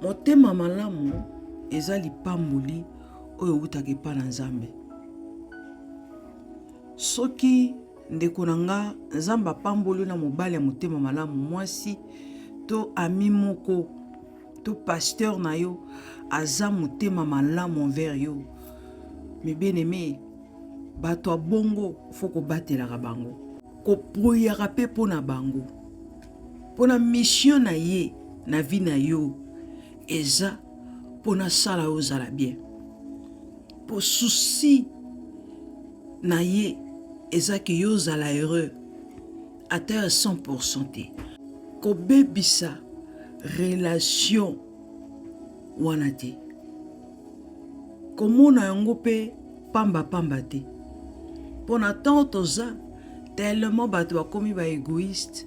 Motema malamu eza lipamboli oyo ewutaka epai na Nzambe. Soki ndeko na nga Nzambe apamboli na mobali ya motema malamu, mwasi to ami moko to pasteur na yo aza motema malamu envers yo, mes bien-aimés, bato ya bongo fo kobatelaka bango, kopriaka mpe mpo na bango, mpo na mission na ye na vie na yo eza mpo nasala yo ozala bien, mpo souci na ye eza ke yo ozala heureux ata ya 100% te. Kobebisa relation wana te, komona yango mpe pamba pamba te, mpo na ntango toza tellement bato bakomi ba égoïste,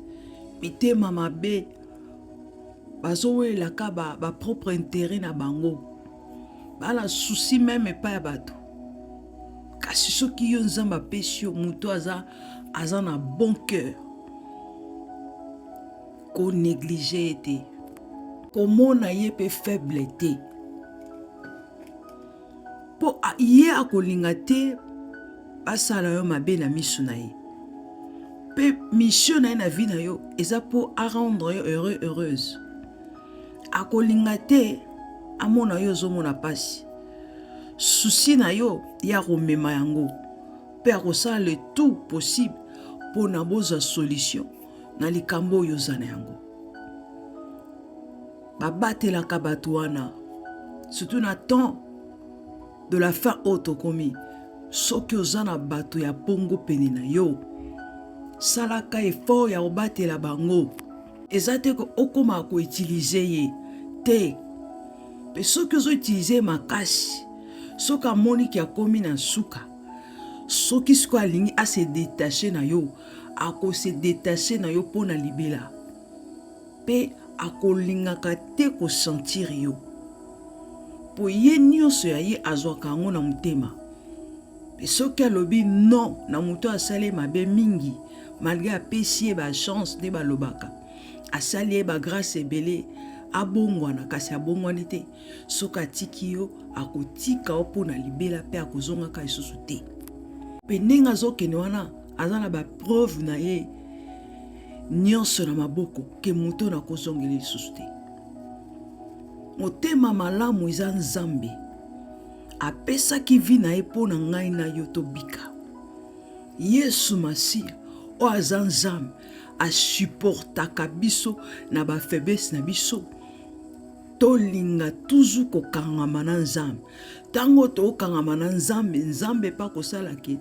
mitema mabe, bazowelelaka ba propre intérêt na bango, bala souci même epai ya bato. Kasi soki yo Nzambe apesi yo moto aza na bon cœur, konéglige ye te, komona ye mpe faible te, mpo ye akolinga te basala yo mabe na miso na ye. Mpe mission na ye na vie na yo eza mpo arendre yo heureux, heureuse. Akolinga te amona yo ozomona mpasi. Souci na yo ye akomema yango mpe akosala le tout possible mpona bozwa solution na likambo oyo oza na yango. Babatelaka bato wana surtout na temps de la fin oyo tokomi. Soki oza na bato ya bongo pene na yo, salaka effort ya kobatela bango. Eza te okóma koutiliser ye te, mpe soki ozoutiliser ye makasi, soki amoniki akomi na suka, soki sikoyo alingi ase détache na yo, akose détache na yo mpo na libela, mpe akolingaka te kosentir yo, mpo ye nyonso ya ye azwaka yango na motema. Mpe soki alobi non na moto asali mabe mingi, malgré apesi ye bachance nde balobaka, asali ye bagrâce ebele, abongwana, kasi abongwani te, soki atiki yo, akotika yo mpo na libela mpe akozongaka lisusu te. Mpe ndenge azokende wana, aza na bapreuve na ye nyonso na maboko ke moto na kozongela lisusu te. Motema malamu eza Nzambe apesaki vie na ye mpo na ngai na yo tobika. Yesu Masiya oyo aza Nzambe asupportaka biso na bafaiblesse na biso. Tolinga toujours kokangama na Nzambe. Ntango tokangama na Nzambe, Nzambe mpe akosalaki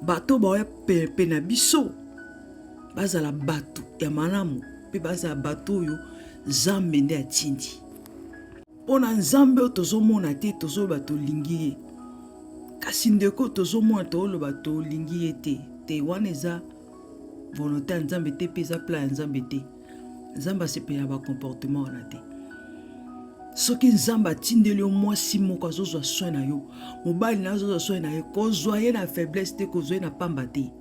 bato baoya pepe na biso bazala bato ya malamu, mpe bazala bato oyo Nzambe nde atindi. Mpo na Nzambe oyo tozomona te, tozoloba tolingi ye, kasi ndeko tozomona toloba tolingi ye te te, wana eza volonté ya Nzambe te, mpe eza plan ya Nzambe te. Nzambe asepela bacomportement wana te. Soki Nzambe atindeli yo mwasi moko azozwa soin na yo, mobali na yo azozwa soin na ye, kozwa ye na faiblesse te, kozwa ye na pamba te.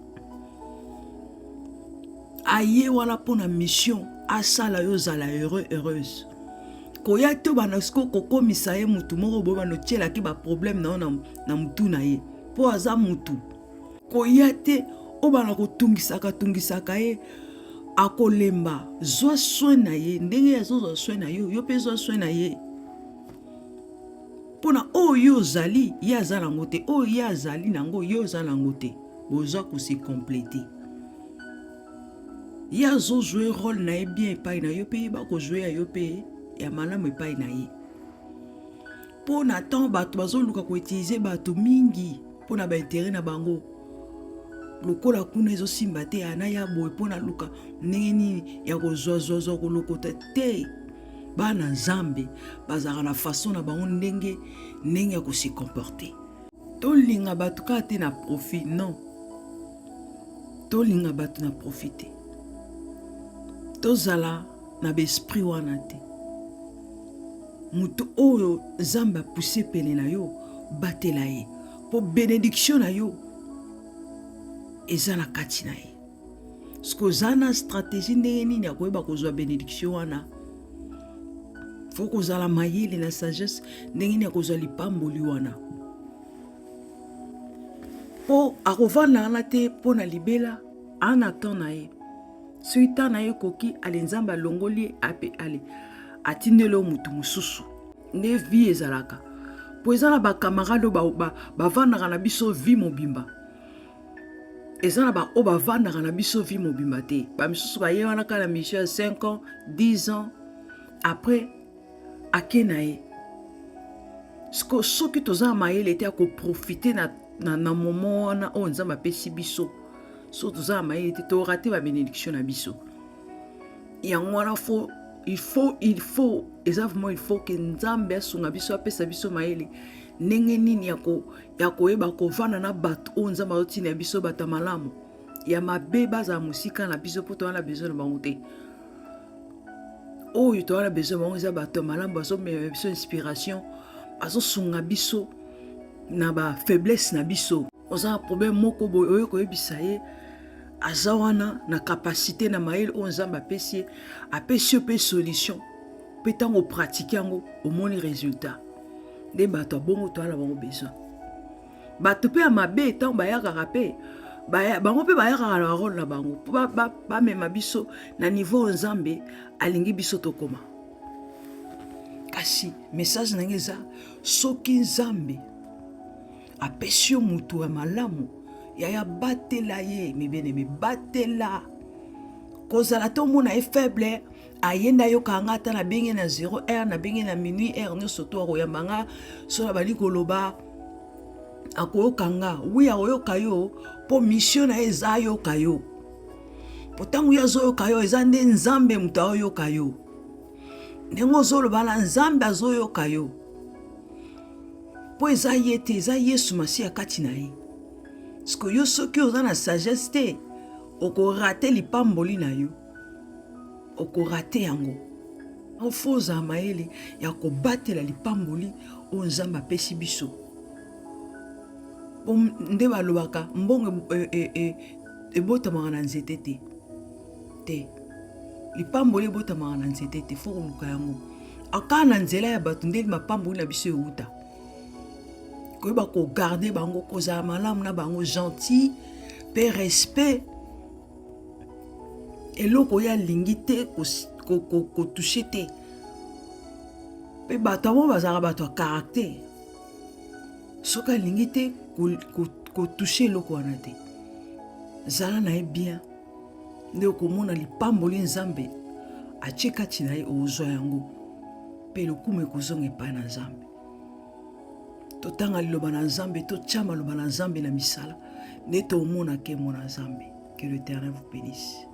Aye wana mpo na mission, asala yo ozala heureux, heureuse. Koya te obanda sikoyo kokomisa ye mutu moko boye, banda otielaki baproblème na yo na mutu na ye, mpo aza mutu. Koya te obanda kotungisaka tungisaka ye, akolemba. Zwa soin na ye ndenge azozwa soin na yo, yo mpe zwa soin na ye, mpona oyo yo ozali ye aza nango te, oyo ye azali nango yo oza nango te. Boza kose compléter. Ye azojouer rôle na ye bien epai na yo, mpe yeba kojouer ya yo mpe ya malamu epai na ye. Mpo na ntango bato bazoluka koutiliser bato mingi mpo na baintérêt na bango, lokola kuna ezosimba te, ana ya boye mpo na luka ndenge nini ya kozwazwazwa kolokota te. Bana Nzambe bazalaka na façon na bango ndenge ndenge ya kose comporter. Tolinga bato kaka te na profit, non, tolinga bato na profit te, tozala na baesprit wana te. Moto oyo Nzambe apuse pene na yo, batela ye, mpo bénédiction na yo eza na kati na ye. Soki oza na stratégie ndenge nini ya koyeba kozwa bénédiction wana. Fo kozala mayele na sagesse ndenge nini akozwa lipamboli wana, mpo akovanda wana te mpo na libela. Ana temps na ye, soki temps na ye ekoki, ale Nzambe alongoli ye ape ale atindeli yo motu mosusu. Nde vie ezalaka, mpo eza na bacamarade oyo bavandaka na biso vie mobimba, eza na baoyo bavandaka na biso vie mobimba te. Bamisusu baye wana kaka na mission ya 5 ans, 10 ans, après ake na ye. Soki toza na mayele te ya koprofite na moment wana oyo Nzambe apesi biso, soki toza na mayele te, torate babénédiction na biso. Yango wana fo il faut eza vraiment il faut ke Nzambe asunga biso, apesa biso mayele ndenge nini ya koyeba kovanda na bato oyo Nzambe azotinda biso. Bato ya malamu, ya mabe bazala mosika na biso, mpo toza na besoin na bango te. Oyo toza na besoin bango eza bato ya malamu, bazomema biso inspiration, bazosunga biso na bafaiblesse na biso. Oza na problème moko boye, oyo koyebisa ye, aza wana na capacité na mayele oyo Nzambe apesi ye, apesi yo mpe solution, mpe ntango opratike yango, omoni résultat. Nde bato ya bongo toza na bango besoin. Bato mpe ya mabe, ntango bayakaka mpe bango mpe bayakaka na barole na bango mpo bamema biso na niveau oyo Nzambe alingi biso tokoma. Kasi message na ngai eza: soki Nzambe apesi yo moto ya malamu, yaya, batela ye. Mibene batela kozala te omona ye faible, aye nde ayokaka nga. Ata nabenge na 0 heure, nabenge na minuit, heure nyonso to akoyamba nga. So na bali koloba, akoyoka nga. Oui, akoyoka yo, mpo mission na ye eza ayoka yo, mpo ntango ye azoyoka yo, eza nde Nzambe moto aoyoka yo. Ndenge ozoloba na Nzambe, azoyoka yo, mpo eza ye te, eza Yesu Masiya kati na ye. Siko yo, soki oza na sagesse te, okorate lipamboli na yo, okorate yango. Fo ozala mayele ya kobatela lipamboli oyo Nzambe apesi biso. Po nde balobaka, mbongo ebotamaka na nzete te te, lipamboli ebotamaka na nzete te. Fo koluka yango kaka na nzela ya bato. Ndenge mapamboli na biso euta, koyeba kogarde bango, kozala malamu na bango, gentil mpe respect. Eloko oyo alingi te, kotouche te. Mpe bato yango bazalaka bato ya caractère. Soki alingi te, kotouche eloko wana te. Zala na ye bien, nde okomona lipamboli Nzambe atie kati na ye, ozwa yango, mpe lokumu ekozonga epai na Nzambe. Totanga liloba na Nzambe, totya maloba na Nzambe na misala, nde tomona nkembo na Nzambe. Que l'Éternel vous bénisse.